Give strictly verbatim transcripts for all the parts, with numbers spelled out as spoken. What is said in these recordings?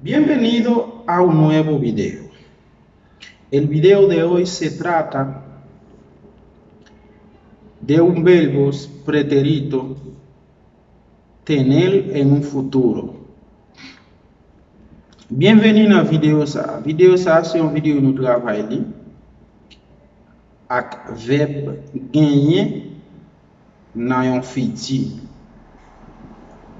Bienvenido a un nuevo video. El video de hoy se trata de un verbo pretérito tener en un futuro. Byenveni nan videyo sa a. Videyo sa a se yon videyo nou travay li ak vèb genyen nan yon fiti.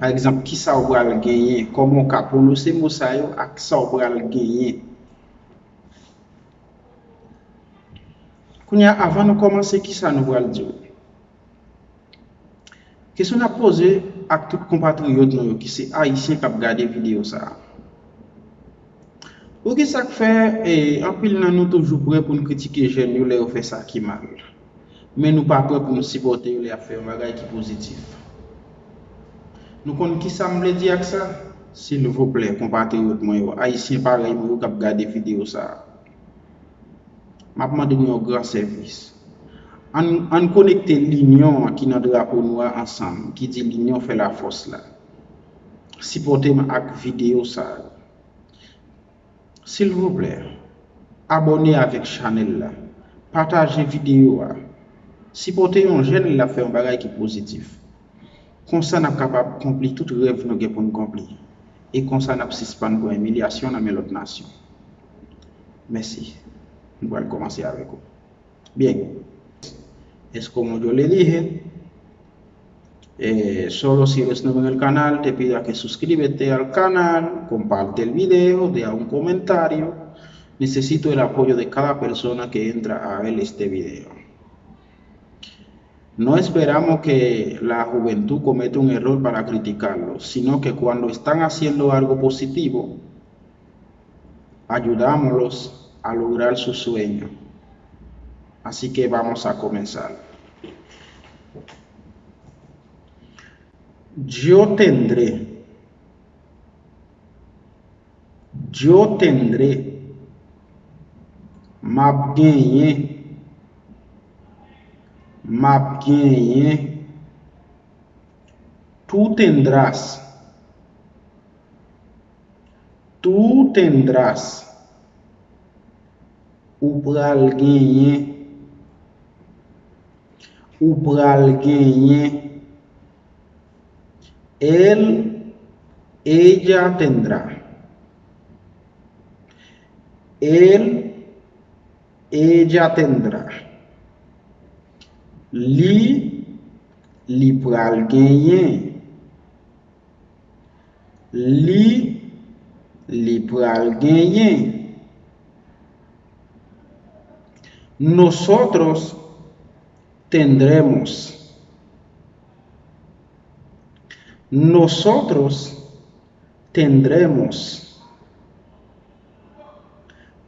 Pa egzanp, kisa w pral genyen? Kòman w ka pwononse mo sa yo ak sa w pral genyen? Kounye a, avan nou kòmanse, kisa nou pral di w? Kesyon n ap poze ak tout konpatriyòt nou yo ki se Ayisyen k ap gade videyo sa a. Poukisa k fè, e, anpil nan nou toujou prè pou n kritike jèn yo lè yo fè sa ki mal, men nou pa prè pou n sipòte yo lè y ap fè yon bagay ki pozitif? Nou konn kisa m vle di ak sa? Silvouplè, konpatriyòt mwen yo, Ayisyen parèy mwen yo k ap gade videyo sa a, m ap mande nou yon gran sèvis. Ann, ann konekte linyon an ki nan drapo nou a ansanm, ki di L'union fait la force la. Sipòte m ak videyo sa a. Silvouplè, abòne avèk chanèl la, pataje videyo a, sipòte yon jèn lè l ap fè yon bagay ki pozitif. Konsa, n ap kapab konpli tout rèv nou gen pou n konpli. E konsa, n ap sispann pran imilyasyon nan men lòt nasyon. Mèsi. Nou pral kòmanse avèk ou. Bien. Es como yo le dije, eh, solo si eres nuevo en el canal, te pido a que suscríbete al canal, comparte el video, deja un comentario. Necesito el apoyo de cada persona que entra a ver este video. No esperamos que la juventud cometa un error para criticarlo, sino que cuando están haciendo algo positivo, ayudámoslos a lograr su sueño. Así que vamos a comenzar. Yo tendré. Yo tendré. M ap genyen. M ap genyen. Tú tendrás. Tú tendrás. Ou pral genyen. Ou pral genyen. Él, ella tendrá. Él, ella tendrá. Li, li pral genyen. Li, li pral genyen. Nosotros tendremos. Nosotros tendremos.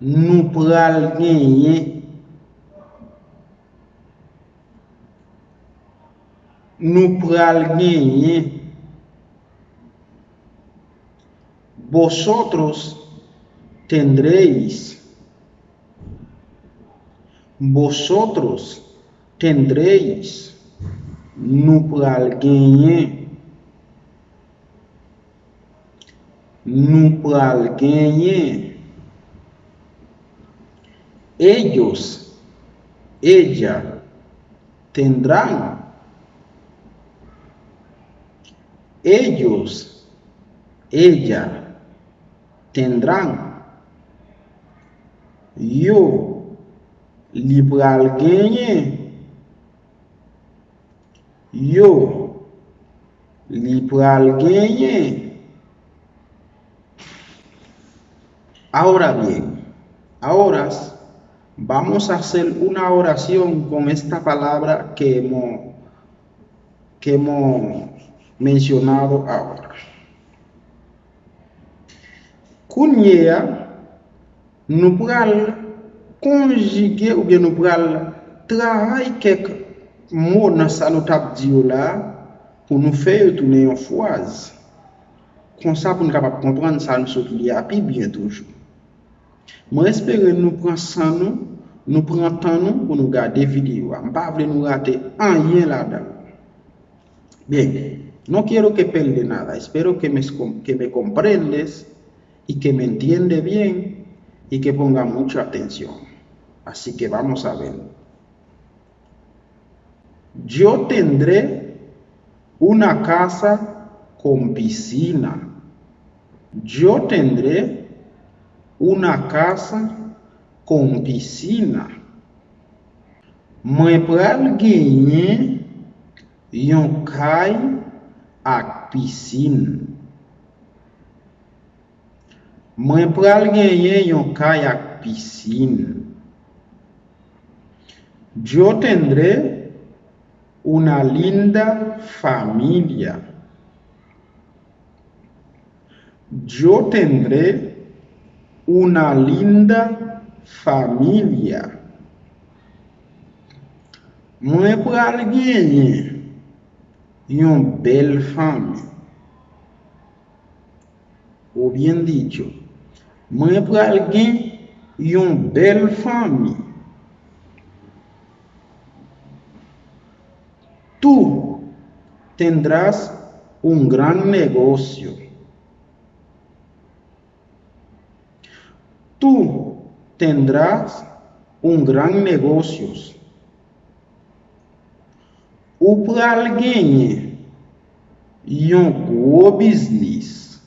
Nou pral genyen. Nou pral genyen. Vosotros tendréis. Vosotros tendréis. Nou pral genyen. Nou pral genyen. Ellos, ella, tendrán. Ellos, ella, tendrán. Yo, li pral genyen. Yo, li pral genyen. Ahora bien, ahora vamos a hacer una oración con esta palabra que hemos, que hemos mencionado ahora. Kounye a, nou pral konjige oubyen nou pral travay kèk mo nan sa nou t ap di yo la a pou nou fè yo tounen yon fraz. Konsa, pou n kapab konprann sa nou sot li a pi byen toujou. Mwen espere nou pran san nou, nou pran tan nou pou nou gade videyo a. M pa vle nou rate anyen ladan l. Bien, no quiero que perder nada. Espero que me, que me comprendes. y que me entiende bien y que ponga mucha atención. Así que vamos a ver. Yo tendré una casa con piscina. Yo tendré una casa con piscina. Mwen pral genyen yon kay ak pisin. Mwen pral genyen yon kay ak pisin. Yo tendré una linda familia. Yo tendré una linda familia. Mwen pral genyen yon bèl fanmi. O bien dicho, mwen pral gen yon bèl fanmi. Tú tendrás un gran negocio. Tú tendrás un gran negocios. Ou pral genyen yon gwo biznis.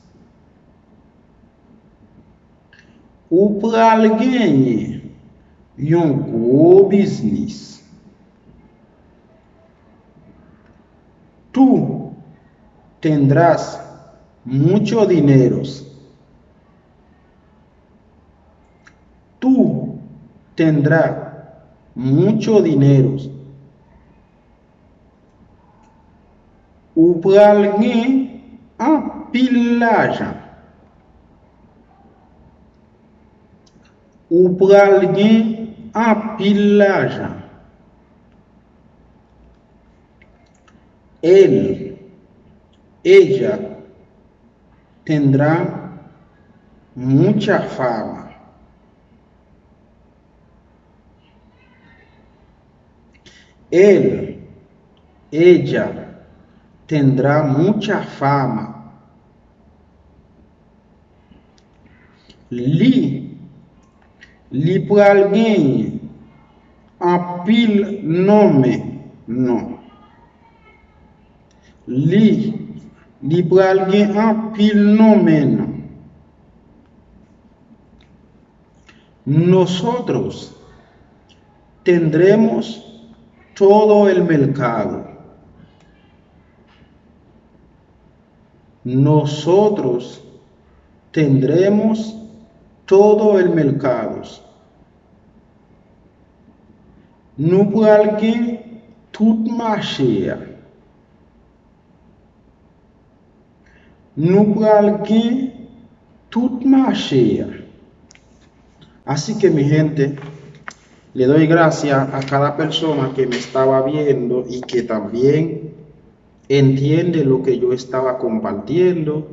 Ou pral genyen yon gwo biznis. Tú tendrás mucho dineros. Tú tendrás mucho dineros. Ou pral gen anpil lajan. Ou pral gen anpil lajan. Él, ella, tendrá mucha fama. Él, ella, tendrá mucha fama. Li, li pral genyen anpil nonmen non. Li, li pral gen anpil nonmen non. Nosotros tendremos todo el mercado. Nosotros tendremos todo el mercado. Nou pral gen tout mache a. Nou pral gen tout mache a. Así que, mi gente, le doy gracias a cada persona que me estaba viendo y que también entiende lo que yo estaba compartiendo.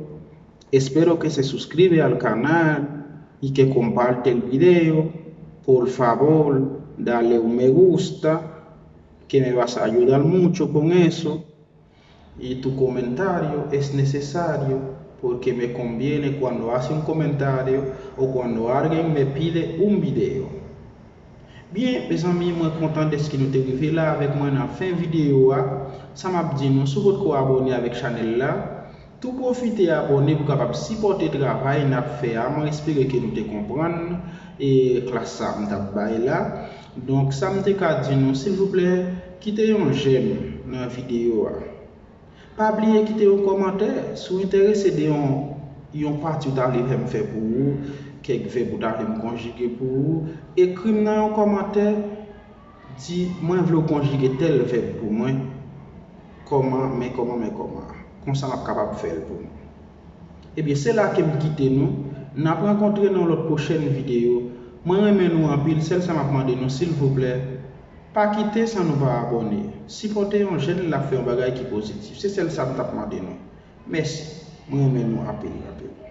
Espero que se suscribe al canal y que comparte el video. Por favor, dale un me gusta, que me vas a ayudar mucho con eso. Y tu comentario es necesario porque me conviene cuando hace un comentario o cuando alguien me pide un video. Byen, mezanmi, mwen kontan dèske nou te rive la avèk mwen nan fen videyo a. Sa m ap di nou, si w potko abòne avèk chanèl la, tou pwofite abòne pou w kapab sipòte travay n ap fè a. Mwen espere ke nou te konprann, e, klas sa m t ap bay la. Donk, sa m te ka di nou, silvouplè, kite yon jèm nan videyo a. Pa bliye kite yon kòmantè si w enterese de yon, yon pati w ta vle fè m fè pou ou, kèk vèb ou ta vle m konjige pou ou. Ekri m nan yon kòmantè, di, "Mwen vle w konjige tèl vèb pou mwen, kòman, men kòman, men kòman." Konsa m ap kapab fè l pou nou. Ebyen, se la ke m kite nou. N ap rankontre nan yon lòt pwochèn videyo. Mwen renmen nou anpil. Sèl sa m ap mande nou, silvouplè, pa kite san nou pa abòne. Sipòte yon jèn, l ap fè yon bagay ki pozitif. Se sèl sa m t ap mande nou. Mèsi. Mwen renmen nou anpil, anpil.